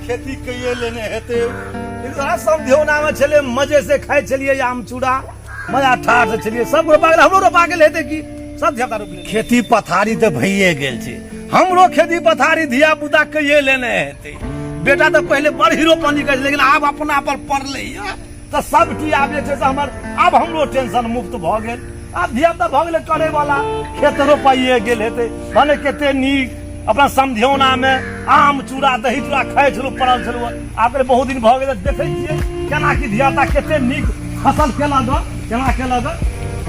खेती कइए लेने हेतै। लेकिन समझौना में छलै, मजे से खाइ छलियै आम चूड़ा, मजा ठाठ से छलियै। सब रोपा गेल, हमरो रोपा गेल हेतै की? सब धिया रोपि लेने। खेती पथारी तऽ भइए गेल छै, हमरो खेती पथारी धिया पुता कइए लेने हेतै। बेटा तऽ पहिले बड़ हीरोपनी करै छलै, लेकिन आब अपना पर पड़लै यऽ तऽ सब की आब जे छै से हमर आब हमरो टेंशन मुक्त भऽ गेल। आब धिया पुता भऽ गेलै करे वाला, खेत रोपाइए गेल हेतै। भने कते नीक अपना समझौना मे आम चूड़ा दही चूड़ा खाइ छलहुँ, पड़ल छलहुँ। आब कहलियै बहुत दिन भऽ गेल, देखै छियै केना की धिया पुता कते नीक फसल केलक गऽ, केना केलक गऽ,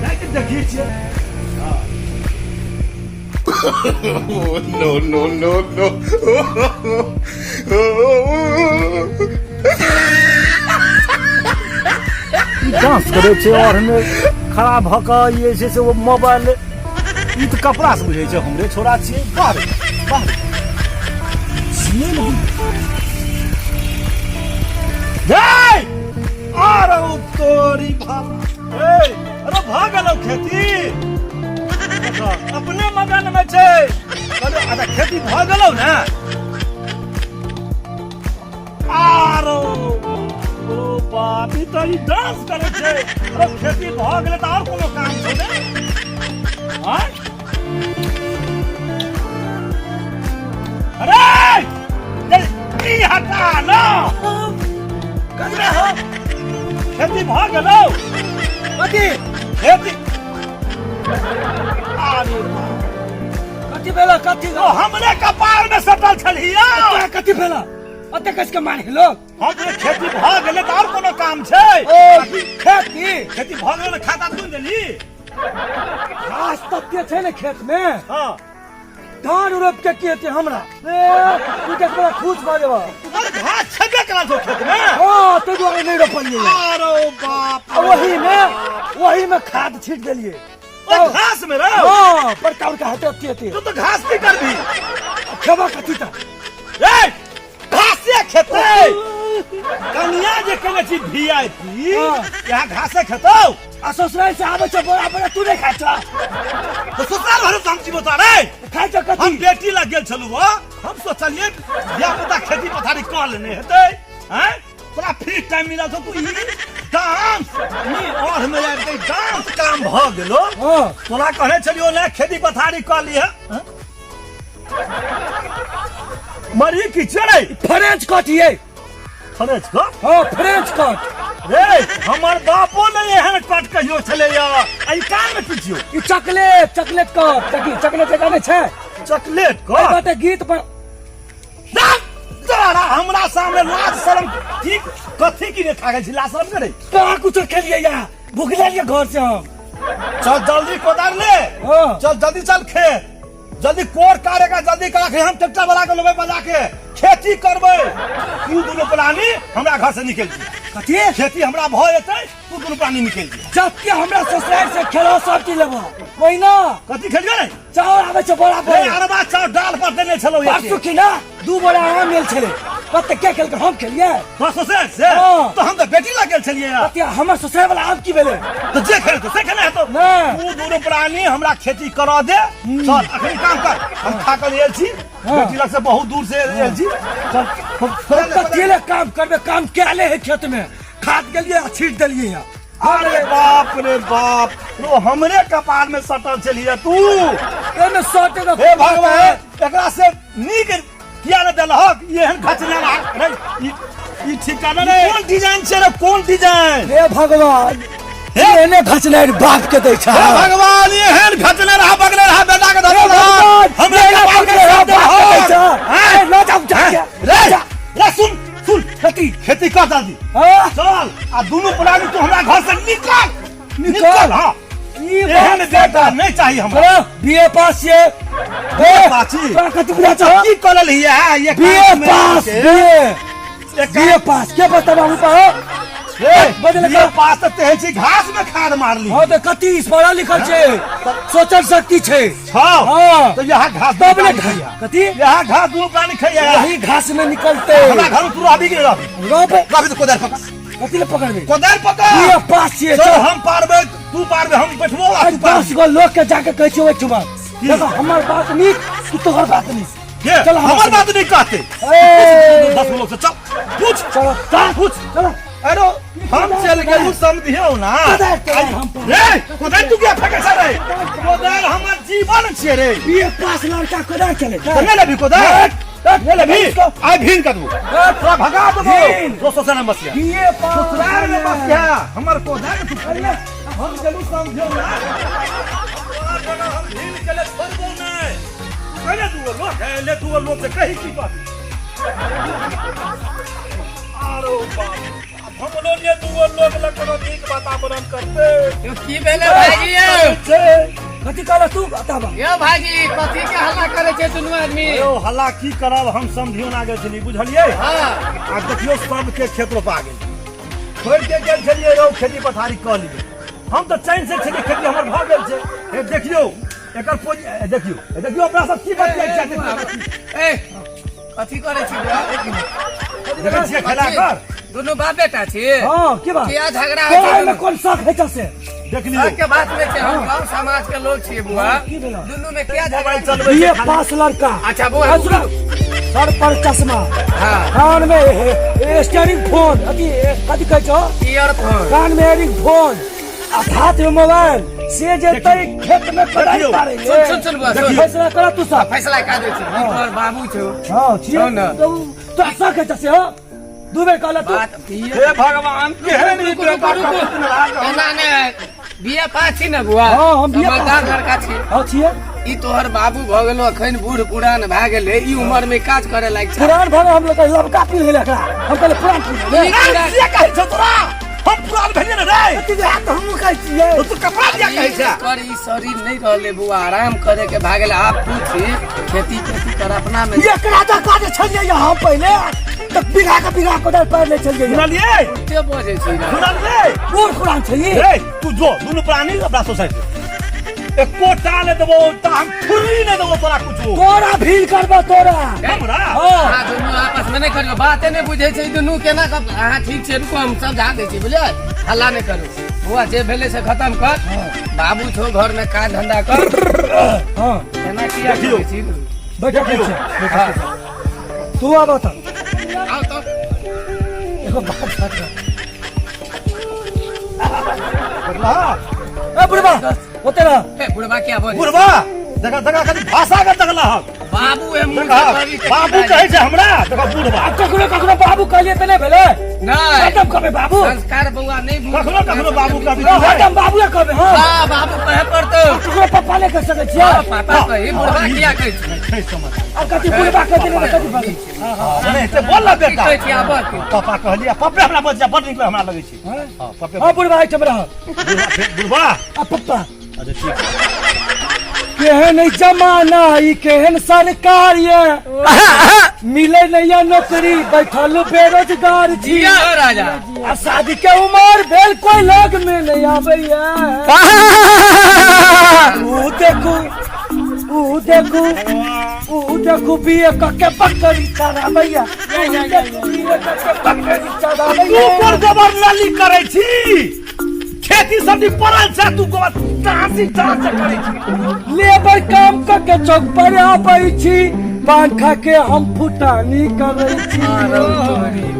जाइ देखै छियै। No, no, no, no. Dance करै छै और हमे खड़ा भऽ कऽ जे छै से ओ मोबाइल, ई तऽ कपड़ा से बुझै छै हमरे छोड़ा छियै। वाह रे वाह रे, छियै लेकिन जय आरो तोरी भाला। ए अरे भऽ गेलौ खेती, अपने मगन में छै। अरे अच्छा खेती भऽ गेलौ ने? आरो ओ बाप, ई तऽ ई डांस करै छै। अरे खेती भऽ गेलै तऽ आओर कोनो काम छै ने? आँय? अरे ई हटा न ककरा हो, खेती भऽ गेलौ? कथी खेती? अरे कथी भेल? कथी? ओ हमरे कपार में सटल छलही। तोरा कथी भेल? ओते कस के मारे लोग। हम तो खेती भऽ गेलै तऽ आओर कोनो काम छै? ओ खेती, खेती भऽ गेलै ने, खाता सुन देली। घास तते छै ने खेत में। हाँ। धान रोप के की हेतै हमरा? ए तू देख, बड़ा खुश भऽ जेबह। अरे घास छेबे करा छौ खेत में। हाँ, ताहि दुआरे नहि रोपलियै। अरे बाप, आ वही में खाद छीट देलियै। ओहि घास में रे? हाँ, बड़का बड़का हेतै, एते एते। तू तऽ घास की करबी? खेबा कथी तऽ? ए घासे खेतै कनिया जे केने छी वीआईपी। हाँ। यहाँ घासे खेतौ? आ ससुराल से आबै छै बड़ा बड़ा, तू नहि खाइ छ? तऽ ससुराल भरे हम जीवो रे। खाइ छ कथी? हम बेटी लग गेल छलहुँ हँ, हम सोचलियै धिया पुता खेती पथारी कऽ लेने हेतै। आँय, तोरा फ्री टाइम मिलल छौ, तू ई डांस ई और में आबि के डांस काम भऽ गेलो। हाँ। तोरा कहने छलियौ ने खेती पथारी कऽ लिह। मरी की चढ़ै फ्रेंच कट ये। फ्रेंच कट? हाँ, फ्रेंच कट। रे हमर बापो ने एहन कट कहियो छलैया। आ ई कान में की छियौ? ई चॉकलेट, चॉकलेट कट। देखी, चॉकलेट जकाँ नहि छै? चॉकलेट एहि कट। बाटे गीत पर तोरा हमरा सामने लाज शरम की कथी की ने खा गेल छी? लाज शरम करे कहाँ कुछो खेलियै या भूख लेलियै घर से हम। चल जल्दी कोदार ले। हाँ। चल जल्दी, चल खेत जल्दी कोर कारेगा, जल्दी करा के हम ट्रैक्टर वाला के लेबै बजा के खेती करबै। तू दुनू प्राणी हमरा घर से निकल जी। कथी? खेती हमरा भऽ जेतै, तू दुनू प्राणी निकल जी। जबकि हमरा ससुराल से खेलो सब चीज लेबो ओहिना। कथी खेलियो रे? चाउर आबै छै बड़ा रे बड़ा। अरबा चाउर डाल पर देने छलौ। परसू की ना दू बोरा आम मिल छलै, कते के खेलकै? हम खेलियै। परसू से? हाँ। तो हम तऽ बेटी लग गेल छलियै। कते हमर ससुराल वाला आम की भेलै? तऽ जे खेलकै से खेने हेतौ। नहि। तू दुनू प्राणी हमरा खेती करऽ दे। चल अखनी काम कर, हम खा कर आयल छी। हाँ। बेटी लग से बहुत दूर से आयल छी। चल। कथी ले काम करबे? काम कए ले है खेत में, खाद गेलियै आ छीट देलियै है। अरे बाप रे बाप, रो हमरे कपार में सटल छलियै तू। एहिमे सटे के हे भगवान, एकरा से नीक किया ने देलहक? ई एहन खचना रे, ई ई ठिकाना रे। कोन डिजाइन छै रे? कोन डिजाइन? हे भगवान, हे एने घचने बाप के दै छै। हे भगवान, ई एहन खचने रहा, बगले रहा बेटा के धरल रहा। भगवान, हमरे एने कपार के बगले रहा, सटल बाप के दै रहक। छै। ए, ल जाउ जाके। रे रे, सुन सुन। कथी? खेती कर जल्दी। हाँ? चल आ दुनू प्राणी तू हमरा घर से निकल। निकल? हाँ। ई एहन बात बेटा नहीं चाहिए हमरा। चलो, बीए पास छियै। बीए पास छी? तोरा कथी बुझा छौ? की करल हिया ये बीए काज में पास के? बीए एक बीए पास के बताबा हम पाओ। ए, बदल बीए पास तऽ तेहन छी, घास में खाद मारली। हाँ तऽ कथी पढ़ल लिखल छै, सोचल शक्ति छै। छौ? हाँ। तो यहाँ घास तब ने दुनू प्राणी खइया। कथी? यहाँ घास दुनू प्राणी खइया। यही घास में निकलते। हमरा घर में तू रहबी कि नहीं रहबी? रहबे। रहबी तऽ कोदारि पकड़। कथी ले पकड़बे? कोदारि पकड़। बीए पास छियै। चल चल। हम पारबे, तू पारबे, हम बैठबो आ तू 10 पारबी। गो लोग के जाके कहै छियै ओहिठुमा, देखो हमर बात नीक कि तोहर बात नीक। के चल हमरा हमर संगे। बात नहीं कहते ए 10 गो लोग से चल पूछ चल चल पूछ चल अरे हम चल गेलू समझियौ ना कोदारि तोरा हम पर। रे कोदारि तू किया फेंकै छै रे कोदारि हमर जीवन छियै रे ये पास लड़का कोदारि चले तऽ नहि लेबही कोदारि नहि लेबही आइ भीन कर दू तोरा भगा देबो भीन। दोसर से बसिया ये पास ससुराल में बसिया हमर कोदारि तू हम गेलू समझियौ ना तोरा बिना हम भीन केले छोड़बो नहि कहले दूगो लोग है ले दूगो लोग से कही की बात आरो बाप हमरो ने दूगो लोग लग कोनो नीक वातावरण करते यौ की भेलै भाईजी यौ छै कथी कहल तू बताबा यौ भाईजी कथी के हल्ला करै छै दुनू आदमी यौ हल्ला की करब हम समझियो ना गेल छली बुझलियै हाँ आ देखियौ सबके खेत रोपा गेल छोड़ि के गेल छलियै यौ खेती पथारी कऽ लियै हम तऽ चैन से छलियै खेती हमर भऽ गेल छै हे देखियौ एकर पोज हे देखियौ हे देखियौ अपना सब की बतियाइ छै ए कथी करै छी बौआ? एक मिनट। देखै छियै खेला कर दुनू बाप बेटा छी हाँ की बात किया झगड़ा होइ तोरा छै एहिमे दुनू? कोन शक है छै से देख लियौ सबके बात नहि छै हम गाँव समाज के लोग छियै बुआ की भेलै? दुनू में किया झगड़ा मोबाइल छै? चलबै ये छै खाली। पास लड़का अच्छा बौआ हाँ, सुनो। सर पर चश्मा हाँ कान में स्टेयरिंग फोन अथी कथी कहै छौ ईयरफोन कान में इयरिंग फोन आ हाथ में मोबाइल से जेतै खेत में कोदारि देखियौ। पारै सुन सुन सुन बुआ सुन फैसला कर तू सब फैसला कऽ दै छी ई तोहर बाबू छौ हाँ छियै छौ ने। तो शक है छै हो दू बेर कहला तू बात बीए हे भगवान केहन ई रुकू रुकू बेटा रुकू कखन लागल? एना नहि बीए पास छी ने बुआ हाँ, हम BA पास समझदार छी। लड़का छी हाँ छियै ई तोहर बाबू भऽ गेलो अखन बूढ़ पुरान भए गेलै ई उम्र में काज करे लायक छै पुरान भऽ हम लोग लबका पी गेलै एकरा हम कहले पुरान पी गेलै ई पुरान- से कहै छौ तोरा हम पुरान भेलियै ने रे कथी जे हाथ हमहूँ कहै छियै तो तू कपड़ा दिया कहै छै एकर ई शरीर नहि रहलै बौआ आराम करे के भए गेलै आब तू छी खेती खेती कर अपना में एकरा तऽ काज छलियै हम पहिले तऽ बीघा के बीघा कोदारि पारि लै छलियै सुनलियै कते बजै छी रे? सुनलियै बूढ़ पुरान छै ई रे तू जो दुनू प्राणी अपना सोसाइटी एको टा नहि देबो तऽ हम फुर्री नहि देबो तोरा कुछो तोरा भीड़ करबो तोरा हमरा हाँ अहाँ दुनू आपस में नहि करियौ बाते नहि बुझै छै ई दुनू केना कऽ अहाँ ठीक छै रुको हम समझा दै छी बुझलियै हल्ला नहि करू बौआ जे भेलै से खतम कर बाबू छौ घर में काज धंधा कर हाँ एना किया देखियौ। करै छी बैठो देखियौ। बैठो हाँ तू आबऽ तऽ आउ तऽ एगो बात बता देखला ए बुढ़बा ओते रह ए बुढ़बा क्या बोल बुढ़बा देखा देखा खाली भाषा के देखला हम बाबू है मुंह देखा से बाबी के बाबू कहै छै हमरा देखा बुढ़बा आ ककरो ककरो बाबू कहलिए तऽ नहि भेलै नहीं खत्म करबै बाबू संस्कार बौआ नहीं भूल कखनो कखनो बाबू कहबी खत्म बाबूए कहबै हाँ हाँ बाबू कहे पड़तो ककरो पप्पा नहि कहि सकै छियै हाँ, पापा कही बुढ़बा किया कहै छै छै समझ आब कथी बुढ़बा कहि देलै तऽ कथी बाबू नहि ते बोल ना की बेटा कहै छी आब की पापा कहलियै पप्पे हमरा बजिया बड़ नीक हमरा लगै छै हाँ पप्पे हाँ बुढ़बा एहिठाम रह बुढ़बा बुढ़बा आ पप्पा अच्छा ठीक केहन ई जमाना ई केहन सरकार ये मिले नहीं ये नौकरी बैठल बेरोजगार छी जिया हो राजा आ शादी के उम्र भेल कोई लग में नहीं आबैया ऊ देखू ऊ देखू ऊ देखू बीए क के बकरी चराबैया ऊ देखू बीए क के बकरी तू चराबैया कोन गोबर लाली करै छी खेती सब्जी पड़ल छै तू गोबर टाँसी टाँस करै छी लेबर काम क के चौक पर आबै छी पान खा के हम फुटानी करै छी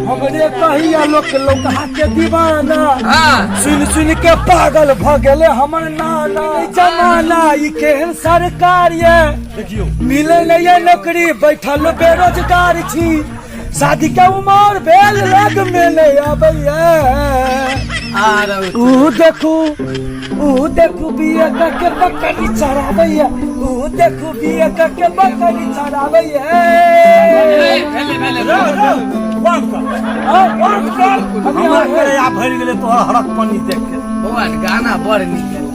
हमरे कहिया लोक लोकहा के दीवाना हाँ सुन सुन के पागल भ गेले हमर नाना ई जमाना ई केहन सरकार ये देखियौ मिले नहीं ये नौकरी बैठल बेरोजगार छी शादी के उमर भेल लग में नहीं आबैया आ रहो ऊ देखू ऊ देखू बिया क के बकरी चराबैया ऊ देखू बिया क के बकरी चराबैया भेले भेले रो रो बंद कर हाँ, बंद कर हमरा करे आ भरि गेलै तोहर हरक पानी देख के बौआ गाना बड़ नीक गेला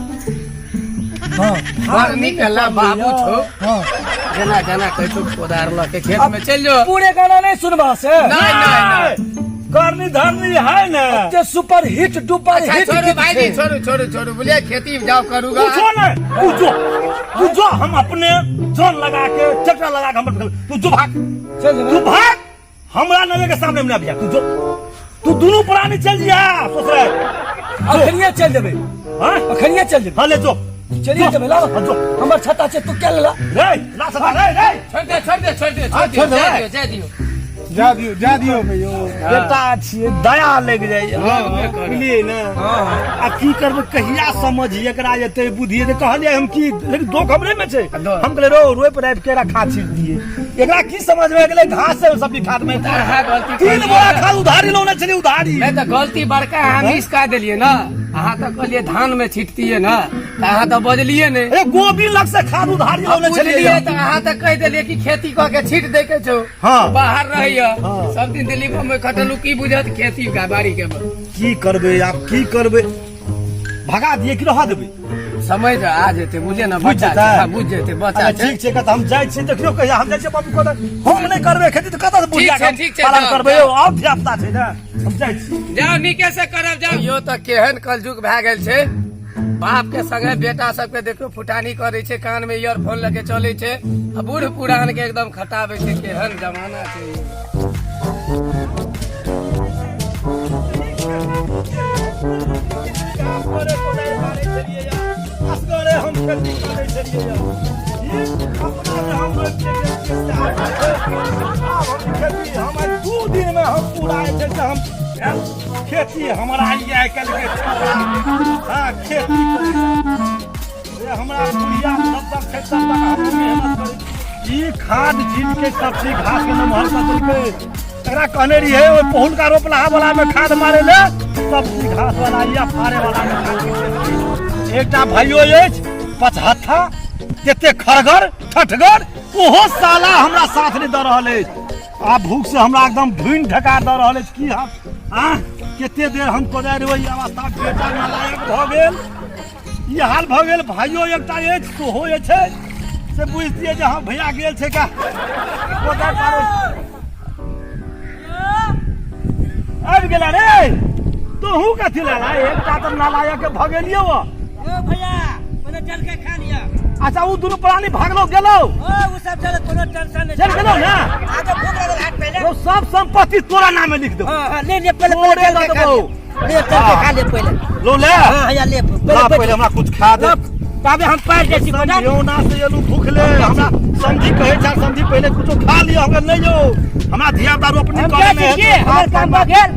हाँ बड़ नीक गेला बाबू छौ हाँ जेना जेना कहै छौ कोदार लऽ के खेत में चलि जो पूरे गाना नहीं सुनबा से नहीं नहीं नहीं करनी धरनी है ने ते सुपर हिट डुपर अच्छा हिट छोड़ू गीत भाईजी छै। छोड़ू छोड़ू छोड़ू बुझलियै खेती में जाओ करूँगा कुछो नहीं तू जो तू जो हम अपने जोन लगा के ट्रैक्टर लगा के हमर तू जो भाग चल जेबै। तू भाग हमरा नजर के सामने में ना अबिया तू जो तू दुनू प्राणी चल जिया ससुराल अखनिये चल जेबै हाँ अखनिये चल जेबै हाँ ले जो चलिए जेबै लाओ। हाँ, जो। हमर छता छै, तू क्या लेला? रे ला छता, रे रे। छोड़ दे, छोड़ दे, छोड़ दे। हाँ, छोड़ छोड़ दियो, दे। जाय दियो, जाय दियो। जा दियो, जा दियो। बेटा छियै, दया लागि जाइए, बुझलियै ने? आ की करबै, कहिया समझ एकरा एतै, बुद्धि एतै? कहलियै हम की, लेकिन दोख हमरे में छै। हम कहलियै रो रोपि रापि के एकरा खाद छीट दियै, एकरा की समझ में गेलै? घास से सब्जी खाद में। अहाँ गलती तीन करलियै। बोरा खाद उधारी लौने छलियै, उधारी। नहि तऽ गलती बड़का अहाँ मिस कऽ देलियै ने। अहाँ तऽ कहलियै धान में छिटतियै ने, तऽ अहाँ तऽ बजलियै ने। अरे गोभी लग से खाद उधारी लौने छलियै। बुझलियै तऽ अहाँ तऽ कहि देलियै कि खेती कऽ के छीट दै के छौ। हाँ। बाहर रहैया सब दिन, दिल्ली बम्बई खटलू, की बुझत खेती का बाड़ी के? की करबै आब, की करबै? भगा दिए कि रह देबै? समय जे आ जेतै, बुझलियै ने? बुझि बच्चा जेतै? छै, हाँ, बुझि जेतै, बच्चा अच्छा छै। ठीक छै, कतऽ हम जाइ छी, देखियौ कहिया हम जाइ छियै बाबू कतऽ। हम नहि करबै खेती तऽ कतऽ से बुढ़िया ठीक छै, के ठीक छै, पालन जाउ, करबै? जाउ। यौ आब धिया पुता छै ने, हम जाइ छी। जाउ, नीके से करब, जाउ। यो तऽ केहन कलयुग भए गेल छै, बाप के संगे बेटा सबके देखियौ फुटानी करै छै, कान में ईयरफोन लगे चलै छै आ बूढ़ पुरान के एकदम खटाबै छै। केहन जमाना छै ई। असगरे हम खेती करै छलियै, ई अपना जे हम रोपि के गेल छियै से आब हम खेती हम आइ 2 दिन मे हम पूरा जे छै से हम खेती हमरा ई आइ काल्हि के छौड़ा, हाँ, खेती करै छै। ये हमरा बुढ़िया जब तक छै तब तक हम मेहनत करै छी। ई खाद छीट के सब चीज घास के नमहर कर देलकै। एकरा कहने रहियै ओहि पहुलका रोपलाहा वाला में खाद मारे ले, सब चीज घास वाला या फाड़े वाला में खाद छीट देलकै। एकटा भाइयो अछि पचहत्था, तेते खड़गर ठठगर, ओहो साला हमरा साथ नहि दऽ रहल अछि। आ भूख से हमरा एकदम ढूंढ ढकार दऽ रहल अछि। की हम आ कते देर हम कोदारि ओहि अवस्था, बेटा नालायक भऽ गेल, ई हाल भऽ गेल। भाइयो एकटा अछि, सेहो जे छै से बुझतियै जे हँ भैया गेल छै का कोदारि पारै। आबि गेला रे, तोहू कथी लाला? एकटा तऽ नालायक के भऽ गेलियौ। ओ भैया, पहिले चल के खा लिया। अच्छा, ओ दुनू प्राणी भागलो गेलो? ओ उ सब चल, कोनो टेंशन नहीं। चल गेलो ने? आगे भूख लगल हाथ पहले। ओ सब संपत्ति तोरा नामे लिख देबो। हाँ हाँ, ले ले पहले। तोरे पहले चल दऽ के खा देबो। लिया, ले चल के खा ले पहले। लो ले। हाँ हैया, ले पहले। ला। बैठ। पहिले हमरा कुछ खा दे। ला, ताबे हम पार जाइ छी कोना। समझियौना से एलू भूखले। हमरा समझी कहै छै, समझी पहिले कुछो खा लिअ। हमरा नहि यौ, हमरा धिया पुता रोपनी हम करे जाइ नहि छी की हेतै। हमर काम भऽ गेल,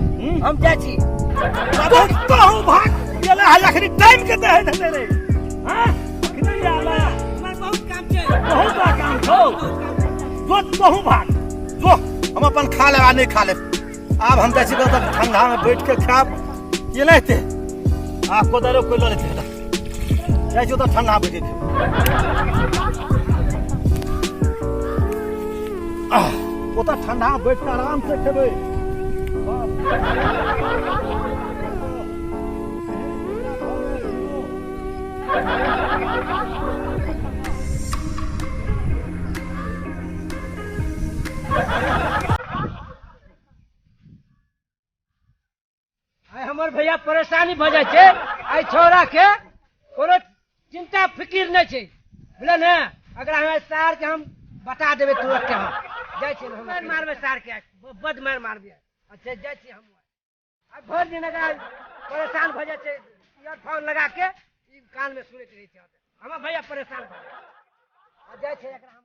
हम जाइ छी। तू कहूँ भाग गेलै है, अखनी टाइम के दे हेतै रे? हाँ, अखनी आला। हमर बहुत काम छै। बहुत बड़ा काम छौ, जो कहूँ भाग जो। हम अपन खा लेब आ नहि खा लेब। आब हम जाइ छी कतऽ ठंडा में बैठ के खायब। ये नहि हेतै, आ कोदारो कोइ लऽ लेतै। जाइ छी ओतऽ ठंडा बैठ के खेब। आह, ओतऽ ठंडा बैठ के आराम से खेबै। बाप। आइ हमर भैया परेशानी भऽ जाइ छै। आइ छौड़ा के कोनो चिंता फिकिर नहि छै, बुझल ने? अगर हमरा सार के हम बता देबै तुरंत के। हम जाइ छियै, हम मारि मारबै सार के, बड मारि मारबै। अच्छा, जाइ छियै हम। आ भरि दिन अगर परेशान भऽ जाइ छै, ईयरफोन लगा के ई कान में सुनैत रहै छै। हमर भैया परेशान भऽ जाइ छै। आ जाइ छै एकरा हम।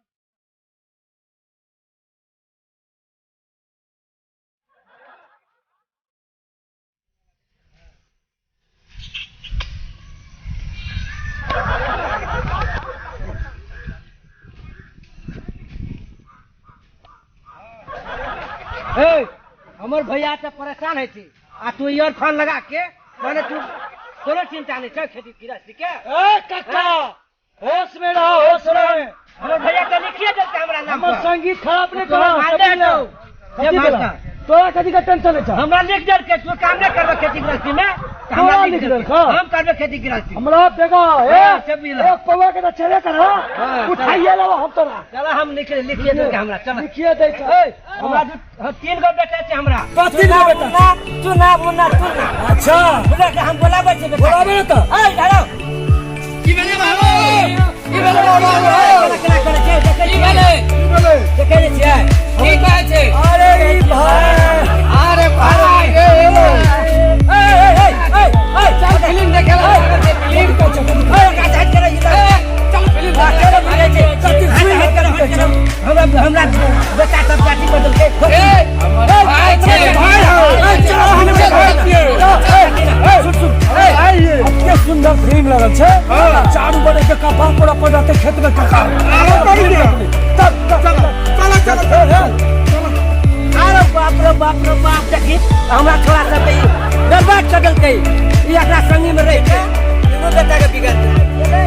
हे, हमर भैया तऽ परेशान होइ छै आ तू ईयरफोन लगा के, माने तू कोनो चिंता नहि छै खेती गृहस्थी के। ए कक्का, होश में रहो, होश में। हमर भैया के लिखिए देलकै हमरा नाम हमर पर। संगीत खराब नहीं तोहर करो। मारने हटौ। कथी देला? तोरा कथी के टेंशन है? हमरा लिख देलकै, तू काम नहि करबे खेती गृहस्थी में तऽ हमरा तोरा लिख लिख देलकै। देलकौ? हम करबे खेती गृहस्थी। हमरा बेगा ए हाँ, से बुझल। एक पौवा के तो छेबे कर। हाँ, उठाइए लेबो हम तोरा। चल, हम लिख लिखिए देलकै हमरा, चल। लिखिए दै छै। ए, हमरा हाँ, तीन गो बेटा छै हमरा। कथी गो बेटा? मुन्ना, चुना मुन्ना चुना। अच्छा। बुझल के हम बोलाबै छै बेटा। बोलाबे ने तऽ। ए, धरो। की भेलै बाबू? की भेलै बाबू? केना केना करै छै देखै की छियै? भेलै? देखै नहि छियै? की कहै छै? अरे ई भाई। अरे भाई। ए, ए, ए, ए, ए, चल, फिल्म देखे ला। फिल्म ए, ओकरा हट के रही। हमरा हमरा बेटा सब चाची बदल के ए, हमर भाई छै। भाई हौ। ए, चल, हमरे भाई छियै। ए, सुन, सुन। ए, एते सुंदर फिल्म लगल छै चारू बड़े के कपार पर अपन रहते खेत में कका तब तब चलो चलो चलो। अरे बाप रे बाप रे बाप, देखी हमरा छोरा सब के ई बर्बाद कर देलकै। ई एकरा संगी में रहि के दुनू बेटा के बिगाड़ देलकै।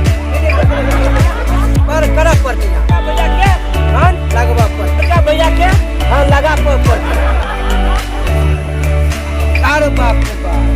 पर करऽ पड़तै भैया के, हन लगबऽ पड़तै भैया के, हन लगा पड़तै। अरे बाप रे बाप।